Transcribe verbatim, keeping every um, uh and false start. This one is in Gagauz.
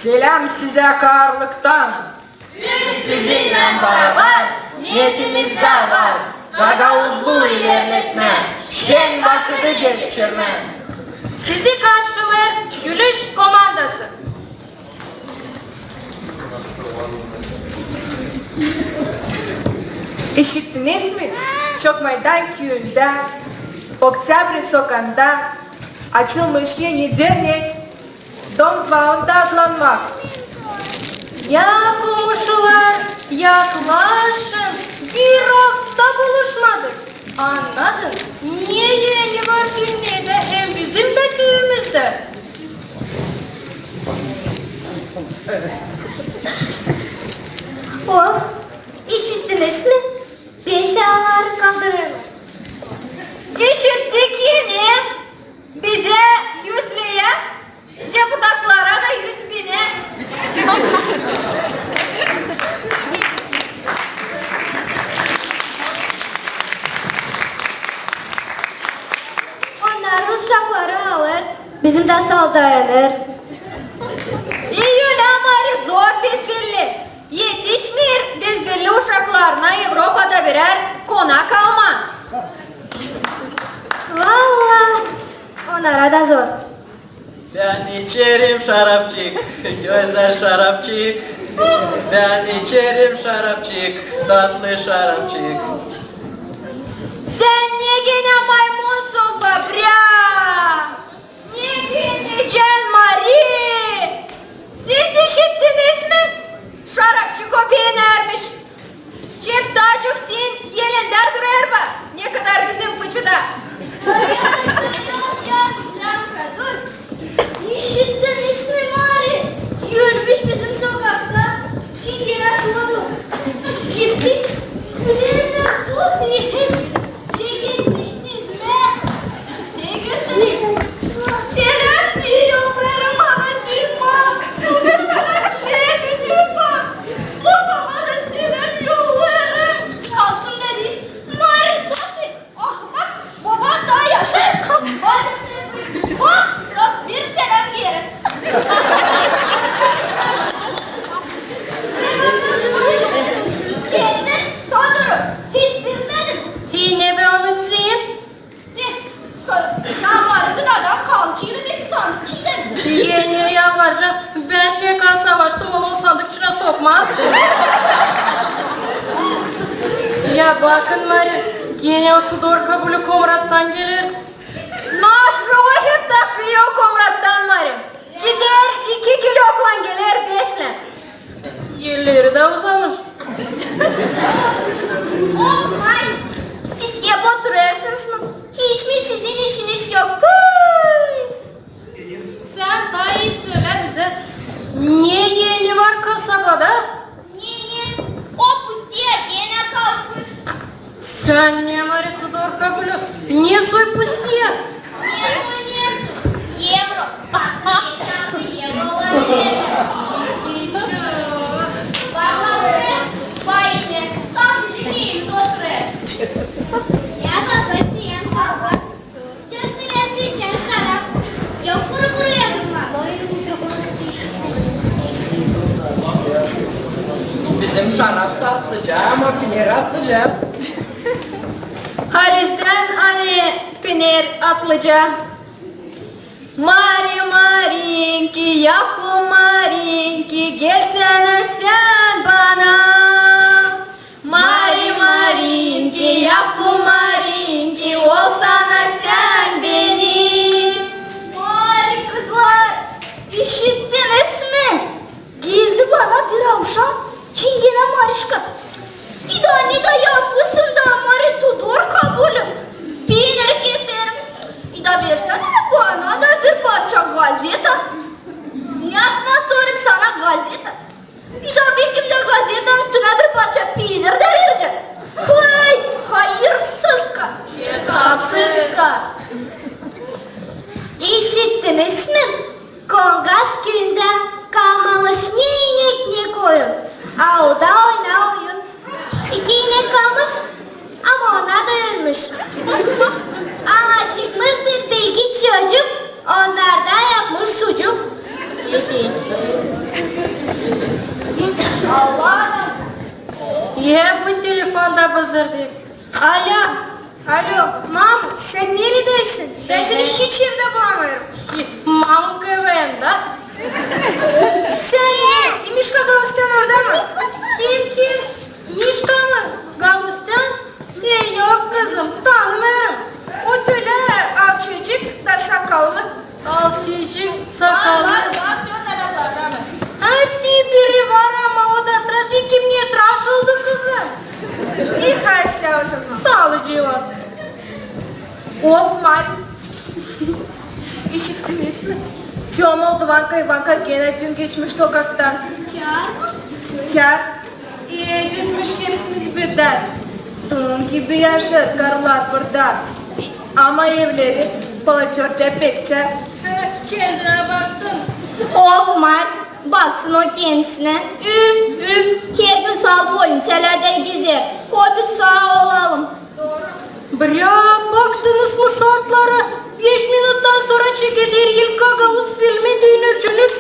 Selam sizä Karlıktan. Büün sizinnän barabar neetimizdä var gagauzluu ilerletmää, şen vakıdı geçirmää. Sizi karşılêêr Gülüş komandası. İşittiniz mi? Çokmaydan küüyündä, Oktäbr sokanda açılmış eni dernek, Dom два adlanmak. Ya komuşular, yaklaşın, bir afta buluşmadık. Annadın, ne eni var dünnedä hem bizim dä küüyümüzdä? Of, işittiniz mi? Pensiyaları kaldırêrlar. İşittik eni. Bizä üz ley, deputatlara da üz bin. Onnarın uşakları alêr, bizim dä sal dayanêr. İi ölä, mari zor, besbelli. Etişmeer besbelli uşaklarına Evropada birär konak almaa. Valla, onnara da zor. Bän içerim şarapçık, gözäl şarapçık. Bän içerim şarapçık, tatlı şarapçık. Sän ne genä maymunsun, böbrä? Ne begenecän, mari? Siz işittiniz mi? Şarapçık o begenärmiş. Çeptacık sän elindä durêr, ba, nekadar bizim fıçıda. Yok, yok, Blanka, dur. İşittiniz mi, mari? Ölmüş bizim sokakta. Çingenä Todu. Gittik. Kremnär Sofi hepsi. Çekilmiş dizmä. Ne göstereyim? Seläm diil yollêêrım anacııma. Ona seläm diil bicııma. Babama da seläm yollêêrım. Kalktım da dedim: Mari, Sofi, ahmak, boban taa yaşêêr. Hop, bir seläm geeri. Kendim Toduru hiç dizmedim. Hii, ne bän onu dizeyim? Yalvarırdın, adam kalçayını pek sandık içindä. Ee, ne yalvaracaa? Bän ne kadar savaştım onu o sandık içinä sokmaa. Ya bakın, mari, genä o Tudor Kabulü Komrattan geler. Naşı o hep taşıyêr Komrattan, mari. Gider iki kiloklan, geler beşlän. Elleri dä uzamış. Of, ay! Siz hep oturêrsınız mı? Hiç mi sizin işiniz yok? Hıy! Sän taa ii sölä bizä, ne eni var kasabada? Ne, ne? O pustiya genä kalkmış. Sän ne, mari, Tudor Kabulü, ne soy pustiya? Ne soy, ne soy? Evro. Bak, evro. Bak, bak, bak, bak, sän bizim evimizä oturêrsın. Ya, bak, bak, sän, bak, bak. Dört liraya içer şarap. Yok kuru kuruya durmak. Bizim şarap tatlıca, ama piner atlıca. Halizdän, ani piner atlıca. Mari, Marinki, yavku Marinki, gelsänä sän bana. Mari, Marinki, yavku Marinki, olsana sän benim. Mari, kızlar, işittiniz mi? Geldi bana bir avşam, çingenä Marişka. İda, ne da yapısın da, mari, Tudor Kabulü? Piiniri keserim. İda versänä bana da bir parça gazeta. Ne yapmaa sorêrım sana gazeta? İda bekim dä gazetanın üstünä bir parça piinir dä verecäm. Vay, hayırsızka! Esapsızka! İşittiniz mi? Kongas küüyündä kalmamış ne inek, ne koyun. Aulda oynaa oyun. İki inek kalmış, ama onnar da ölmüş. Ama çıkmış bir bilgi çocuk, onnardan yapmış sucuk. Niye bu telefonda bızırdı? Alo. Alo, mamu, sän neredäysin? Bän seni hiç evdä bulamêêrım. Mamu, K V N-da. Sän ne? Mişka Galustän orada mı? Kim, kim? Mişka mı? Galustän? E, yok, kızım, tanımêêrım. O tölä alçacık da sakallı. Alçacık, sakallı. Var, var, var, dört dane var, ama. Hadi, biri var, ama o da tıraş, iki mne tıraş oldu, kızım. İi, hayırlı olsun. Saa ol, cıvata. Of, Mari. İşittiniz mi? Tüm oldu, Vanka, Vanka genä dün geçmiş sokaktan. Kär mı? Kär. E, dün biz hepsimiz birdän. Dün gibi yaşêêr karılar burada. Ama evleri palaçorça pekçä. Kendinä baksın. Of, Mari, baksın o kendisinä. Üf, üf, her gün salvolnitsalarda gezer. Koy biz saa olalım. Brä, baktınız mı saatlara? Beş minuttan sora çekeder ilk Gagauz filmi düünerçilik